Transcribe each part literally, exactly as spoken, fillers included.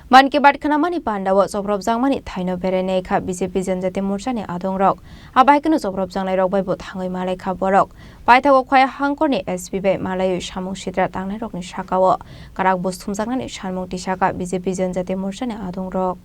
Mann Ki Baat khnamani pandao chopropjakmani thaino berai naikha B J P Janjati Morchani adongrok. Abaikeno chopropjaknairok bai bo thangwi malaikha borok. Paithago Khwai hangkorni S P bai malaiwi samung sitra tangnairokni sakao kwrak buj thumjaknani sanmung tisakha B J P Janjati Morchani adongrok.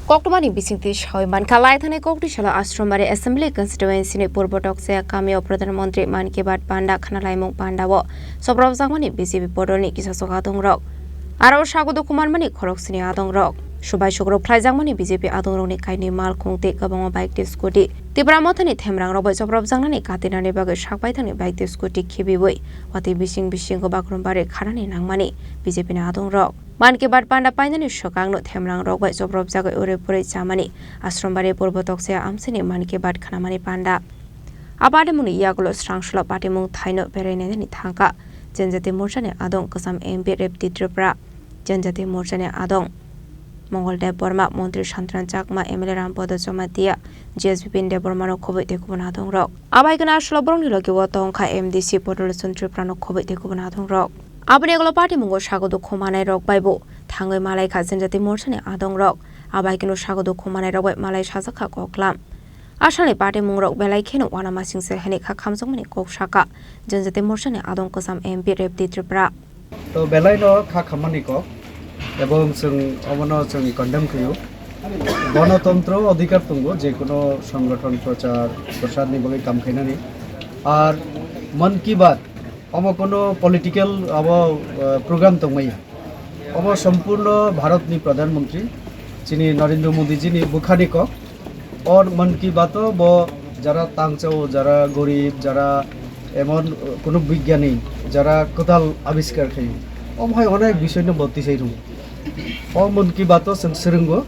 Koktwmani bisingtwi sawi mankha, laithani Koktisala Asrambari Assembly Constituency ni Purbo Tokseya kamio Pradhan Mantri Mann Ki Baat panda khnalaimung pandao chopropjakmani B J P podolni kisa sok adongrok. Aro sago dukhu manmani khoroksini adongrok. Subai sugrok khlaijakmani B J P adongrokni kainwi malkhung tei kwbangma bike tei scooty. Tipra Mothani themrangrok bai chopropjaknani katinani bagwi sakbaithangni bike tei scooty khibiwi watwi bising bisingo bagrombari khanani nangmani B J P ni adongrok. Mann Ki Baat panda painani swkangno themrangrok bai chopropjagwi urwi purwi chamani Asrambari Purbo Tokseya amchaini Mann Ki Baat khnamani panda. A patimungni yagulo srangsalo patimung thaino berai nainani thangkha Janjati Morchani adong kwcham M P Rebti Tripura, Janjati Morchani adong Mongol Debbarma, Montri Santana Chakma, M L A Rampada Jamatia, G S B P ni Debbarmano khobwi tei kubun adongrok. Abaikeno aswlo borokni logi o tongkha M D C Potolochon Tripurano khobwi tei kubun adongrok. Aboni yagulo patimungo sago dukhu manairok bai bo thangwi malaikha Janjati Morchani adongrok. Abaikeno sago dukhu manairok bai malai sajakha koklam. Asalni patimungrok belai kheno uanamasingcha hinwi kha khamjakmani kok sakha Janjati Morchani adong kwcham M P Rebti Tripura. To belaino kha khammani kok, ebong chwng omono chwng condemn khaio. Gonotontro odhikar tongo, je kono songgothon prochar prosarni bagwi kam khainani. Ar Mann Ki Baat omo kono political abo, eh, program tongmaya. Omo sompurno Bharatni Pradhan Mantri, chini Narendra Modi jini bwkhani kok. Or Mann Ki Baat o bo jara tangchao, jara gorib, jara emon, uh, kono bigyani, jara kwtal abiskar khaio. Omo hai onek bisoy no bo tisai rwngo. O Mann Ki Baat o chwng swrwngo,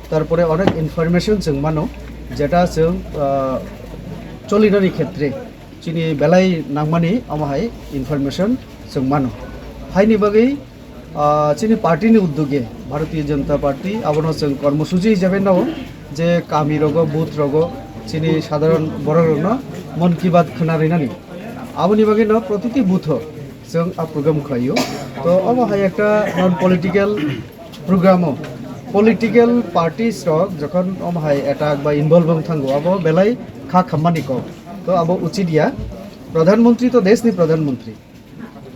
tarpore onek information chwng mano, jeta chwng, uh, cholinani khetre chini belai nangmani omo hai information chwng mano. Haini bagwi Ah, chini party ni uddoge, Bharatiya Janata Party, abono chwng kormosuchi hisabe nao je kami rogo, booth rogo, chini sadharon borok rokno Mann Ki Baat khna rinani. Aboni bagwi no protiti booth o chwng a program khlaio. To omo hai ekta non political program o political parties rok jokhon omo hai attack ba involve wng thango, abo belai kha khammani kok. To abo uchit ya. Pradhan Mantri to desh ni Pradhan Mantri.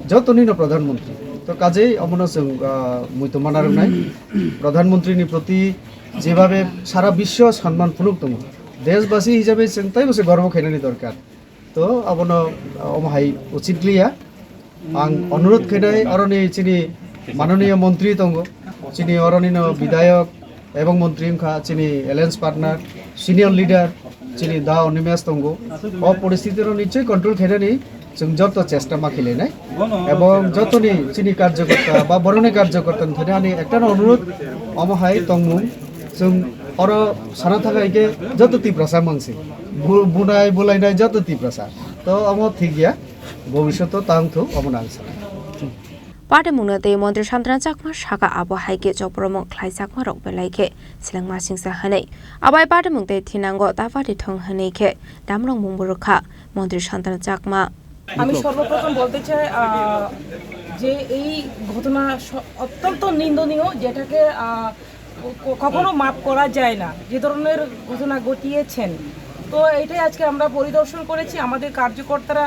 Jotoni no Pradhan Mantri. To kajei omono chwng, ah, muitu mana rwnai. Pradhan Mantri ni proti jebhabe sara biswo sanman phunuk tongo. Deshbasi hisabe chwng taibo se gorbo khainani dorkar. To abono, ah, omo hai uchit liya. Ang onurodh khainai oroni chini manoniya mantri tongo. Chini oroni no bidhayok, ebong montri wngkha chini alliance partner, senior leader, chini Da Animesh tongo. O poristiti no nichoi control khainani chwng joto chesta ma khilainai. Ebong jotoni chini karjokorta ba boroni karjokorta ni thani ani ekta no onurodh, omo hai tongmung chwng oro sana thang hai khe joto Tiprasa mangsi. Bu-, bunai bulainai joto Tiprasa. To omo thik ya, bobishoto tang thu omo nang sana. Patimungno tei Montri Santana Chakma saka abo hai khe chopropmung khlaijakmarok belai khe selengmasingcha hwnwi. Abai patimung tei thinango ta pati thung hwnwi khe damrok mungbo rwkha Montri Santana Chakma. আমি সর্বপ্রথম বলতে চাই, আহ, যে এই ঘটনা স-, অত্যন্ত নিন্দনীয়, যেটাকে, আহ, ক-, কখনো মাফ করা যায় না, যে ধরনের ঘটনা ঘটিয়েছেন। তো এটাই আজকে আমরা পরিদর্শন করেছি, আমাদের কার্যকর্তারা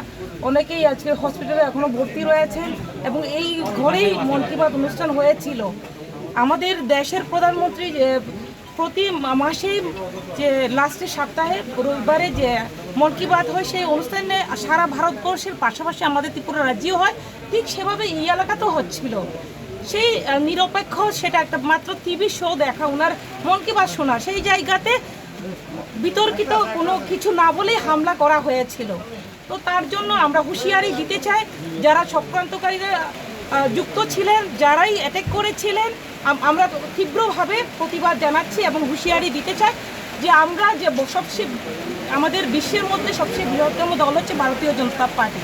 অনেকেই আজকে হসপিটালে এখনো ভর্তি রয়েছেন এবং এই ঘরেই মন কি বাত অনুষ্ঠান হয়েছিল। আমাদের দেশের প্রধানমন্ত্রী যে প্রতি মা-, মাসে যে লাস্টের সপ্তাহে রবিবারে যে মন কি বাত হয়, সেই অনুষ্ঠানে সারা ভারতবর্ষের পাশাপাশি আমাদের ত্রিপুরা রাজ্যেও হয়, ঠিক সেভাবে এই এলাকাতেও হচ্ছিল। সেই, আহ, নিরপেক্ষ, সেটা একটা মাত্র টিভি শো দেখা, ওনার মন কি বাত শোনা, সেই জায়গাতে বিতর্কিত কোনো কিছু না বলেই হামলা করা হয়েছিল। তো তার জন্য আমরা হুঁশিয়ারি দিতে চাই, যারা চক্রান্তকারীরা আহ, যুক্ত ছিলেন, যারাই অ্যাটাক করেছিলেন, আম- আমরা তীব্রভাবে প্রতিবাদ জানাচ্ছি এবং হুঁশিয়ারি দিতে চাই যে আমরা যে ব- সবচেয়ে আমাদের বিশ্বের মধ্যে সবচেয়ে বৃহত্তম দল হচ্ছে ভারতীয় জনতা পার্টি,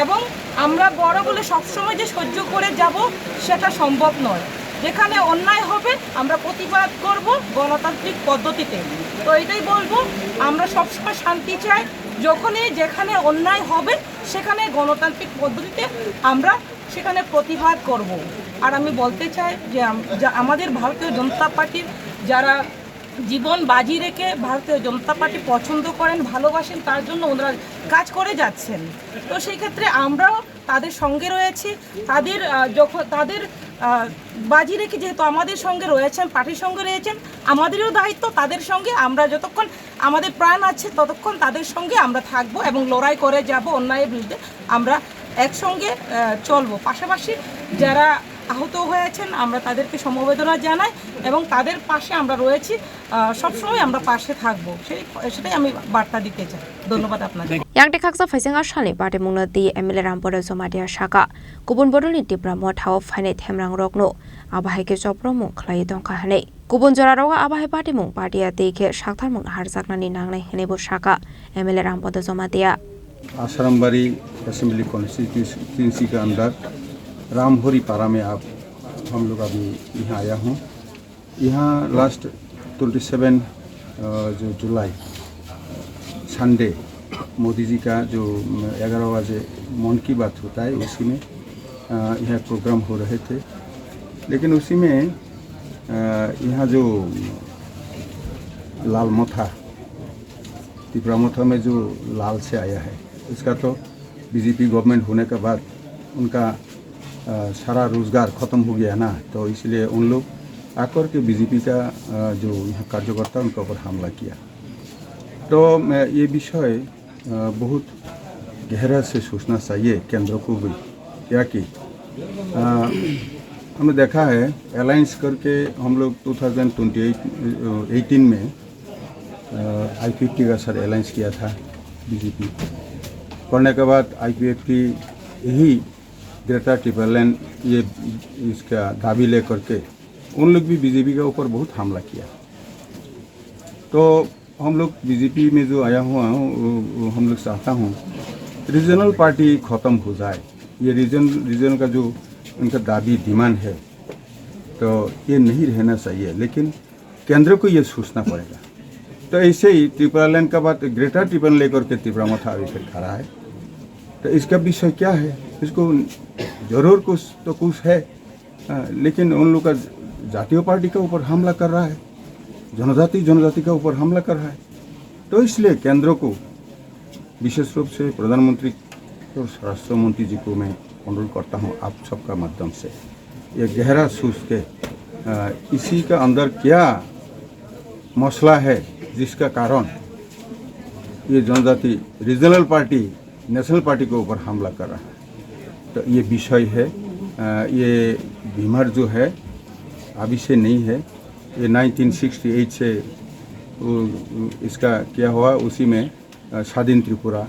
এবং আমরা বড় বলে সবসময় যে সহ্য করে যাব, সেটা সম্ভব নয়। যেখানে অন্যায় হবে, আমরা প্রতিবাদ করব গণতান্ত্রিক পদ্ধতিতে। তো এটাই বলবো, আমরা সবসময় শান্তি চাই। যখনই যেখানে অন্যায় হবে, সেখানে গণতান্ত্রিক পদ্ধতিতে আমরা সেখানে প্রতিবাদ করব। আর আমি বলতে চাই যে আম- যা- আমাদের ভারতীয় জনতা পার্টির যারা জীবন বাজি রেখে ভারতীয় জনতা পার্টি পছন্দ করেন, ভালোবাসেন, তার জন্য ওনারা কাজ করে যাচ্ছেন। তো সেই ক্ষেত্রে আমরাও তাদের সঙ্গে রয়েছি। তাদের আহ, যখন তাদের আহ, বাজি রেখে যেহেতু আমাদের সঙ্গে রয়েছেন, পার্টির সঙ্গে রয়েছেন, আমাদেরও দায়িত্ব তাদের সঙ্গে। আমরা যতক্ষণ আমাদের প্রাণ আছে ততক্ষণ তাদের সঙ্গে আমরা থাকবো এবং লড়াই করে যাব অন্যায়ের বিরুদ্ধে। আমরা একসঙ্গে আহ, চলবো। পাশাপাশি যারা আহত হয়েছেন, আমরা তাদেরকে সমবেদনা জানাই এবং তাদের পাশে আমরা রয়েছি। আহ, সবসময় আমরা পাশে থাকবো, সেই সেটাই আমি বার্তা দিতে চাই। ধন্যবাদ আপনাদের। Yang de khaksa phaising a salni party mungno di M L A Rampada Jamatia saka, kubun bodolni Tipra Mothao phainai themrang rokno abo hai khe chopro mung khlai tongkha hwnwi. Kubun jora rogo abo hai party mung party a tei khe sakthar mung harjaknani nangnai hwnwi bo saka M L A Rampada Jamatia. आश्रमबाड़ी assembly constituency के अंदर रामहरी पारा में आप हम लोग अभी यहाँ आया हूँ। यहाँ लास्ट ट्वेंटी सेवन जो जुलाई संडे मोदी जी का जो ग्यारह बजे मन की बात होता है, उसी में अ, यहाँ प्रोग्राम हो रहे थे। लेकिन उसी में अ, यहाँ जो लाल मोथा, तिपरा मोथा में जो लाल से आया है, उसका तो बीजेपी गवर्नमेंट होने के बाद उनका अ, सारा रोजगार खत्म हो गया ना, तो इसलिए उन लोग आकर के बीजेपी का अ, जो यहाँ कार्यकर्ता उनके ऊपर हमला किया। तो मैं ये विषय अ, बहुत गहरा से सोचना चाहिए केंद्र को भी, क्या कि अ, हमने देखा है, अलायंस करके हम लोग टू थाउजेंड ट्वेंटी एट, अ, एटीन में आई फिफ्टी का साथ अलायंस किया था बीजेपी। करने के बाद आई पी एफ टी यही ग्रेटर टिपरलैंड ये इसका दाबी लेकर के उन लोग भी बीजेपी के ऊपर बहुत हमला किया। तो हम लोग बीजेपी में जो आया हुआ हूँ, वो, वो हम लोग चाहता हूँ रीजनल पार्टी ख़त्म हो जाए। ये रीजन रीजन का जो उनका दाबी डिमांड है, तो ये नहीं रहना चाहिए, लेकिन केंद्र को ये सोचना पड़ेगा। तो ऐसे ही त्रिपुरा लैंड का बात, ग्रेटर टिपरलैंड लेकर के तिपरा मोथा अभी फिर खड़ा है। तो इसका विषय क्या है? इसको जरूर कुछ तो कुछ है, हाँ, लेकिन उन लोग का जातीय पार्टी के ऊपर हमला कर रहा है, जनजाति जनजाति के ऊपर हमला कर रहा है। तो इसलिए केंद्र को, विशेष रूप से प्रधानमंत्री और स्वराष्ट्र मंत्री जी को मैं अनुरोध करता हूँ आप सबका माध्यम से, ये गहरा सोच के, अ, इसी का अंदर क्या मसला है जिसका कारण ये जनजाति रीजनल पार्टी नेशनल पार्टी के ऊपर हमला कर रहा है। तो ये विषय है, अ, ये बीमार जो है अभी से नहीं है, ये नाइनटीन सिक्सटी एट से वो, इसका क्या हुआ, उसी में, अ, स्वाधीन त्रिपुरा,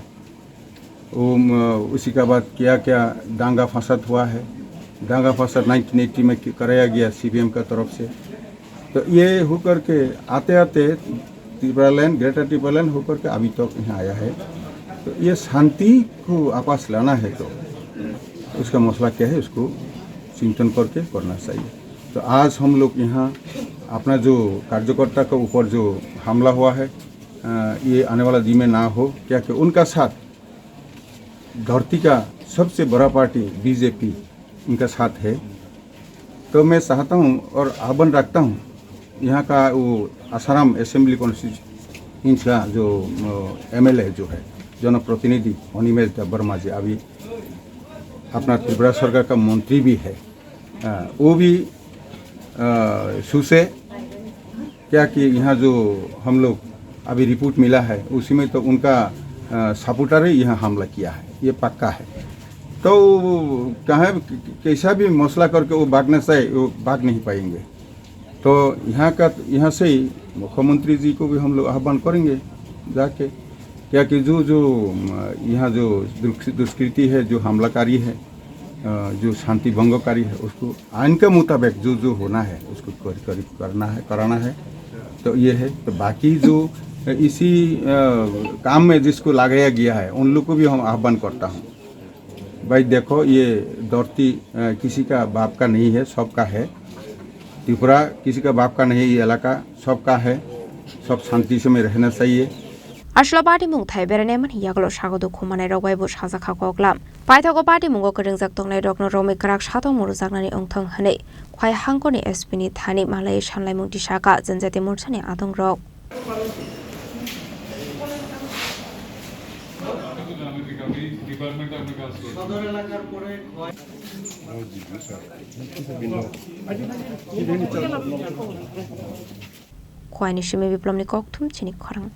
वो, म, उसी के बाद क्या क्या दंगा फसाद हुआ है, दंगा फसाद नाइनटीन एटी में कराया गया सीपीएम का तरफ से। तो ये होकर के आते आते त्रिपुरा लैंड, ग्रेटर त्रिपुरा लैंड होकर के अभी तक यहाँ आया है। तो ये शांति को वापस लाना है, तो उसका मसला क्या है, उसको चिंतन करके करना चाहिए। तो आज हम लोग यहाँ अपना जो कार्यकर्ता के ऊपर जो हमला हुआ है, अ, ये आने वाला दिन में ना हो, क्या कि उनका साथ धरती का सबसे बड़ा पार्टी बीजेपी उनका साथ है। तो मैं चाहता हूँ और आह्वान रखता हूँ, यहाँ का वो आसाराम असेंबली कॉन्स्टिट्यूएंसी का जो एमएलए जो है, जनप्रतिनिधि अनिमेश देव वर्मा जी, अभी अपना त्रिपुरा सरकार का मंत्री भी है, अ, वो भी, अ, सोचे क्या कि यहाँ जो हम लोग अभी रिपोर्ट मिला है, उसी में तो उनका, अ, सपोर्टर ही यहाँ हमला किया है, ये पक्का है। तो वो कहाँ, कैसा भी मसला करके वो भागना चाहे, वो भाग नहीं पाएंगे। तो यहाँ का, यहाँ से ही मुख्यमंत्री जी को भी हम लोग आह्वान करेंगे जाके, क्योंकि जो, जो, अम, यहाँ जो दुष्कृ-, दुष्कृति है, जो हमलाकारी है, अ, जो शांति भंगकारी है, उसको आइन के मुताबिक जो, जो होना है, उसको करीब, करीब करना है, कराना है। तो ये है। तो बाकी जो इसी, अ, काम में जिसको लगाया गया है, उन लोग को भी हम आह्वान करता हूँ। भाई देखो, ये धरती, अ, किसी का बाप का नहीं है, सबका है। त्रिपुरा किसी का बाप का नहीं, ये इलाका सबका है, सब शांति से में रहना चाहिए। Ashla party mung thai berenai mani yagulo sago dukhu manai rok bai bo sajak kha koklam. Paithago party mungo kwrwngjak tongnai rokno romwi kwrak satong murujaknani wngthong hwnwi Khwai hangkoni S P ni thani malai sanlaimung tisaka Janjati Morcha ni adong rok. Khwai ni simi Biplop ni kokthum chini khorang.